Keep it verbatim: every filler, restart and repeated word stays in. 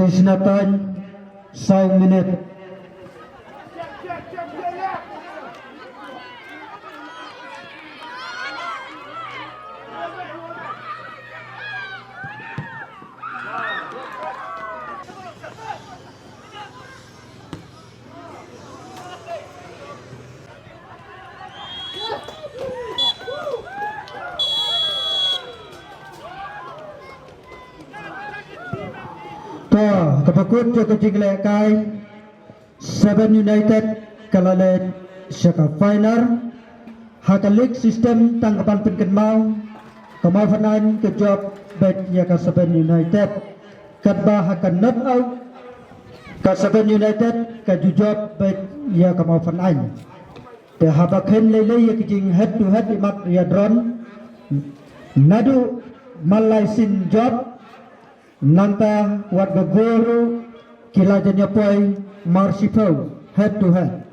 Shisna time, saw minit. To, kaba kut jong ka jinglehkai, Seven United ka la leit sha ka final. Ha ka league system tang ka ban pynkynmaw, ka Mawphanaiñ ka jop beit ïa ka Seven United. Katba ha ka knockout, ka Seven United ka ju jop beit ïa ka Mawphanaiñ. Te haba khein lei lei ïa ki jing head to head imat ïa dron, naduh man lai sien jop, nangta wat ba guru ki la jan ïa poi mar shiphew head to head.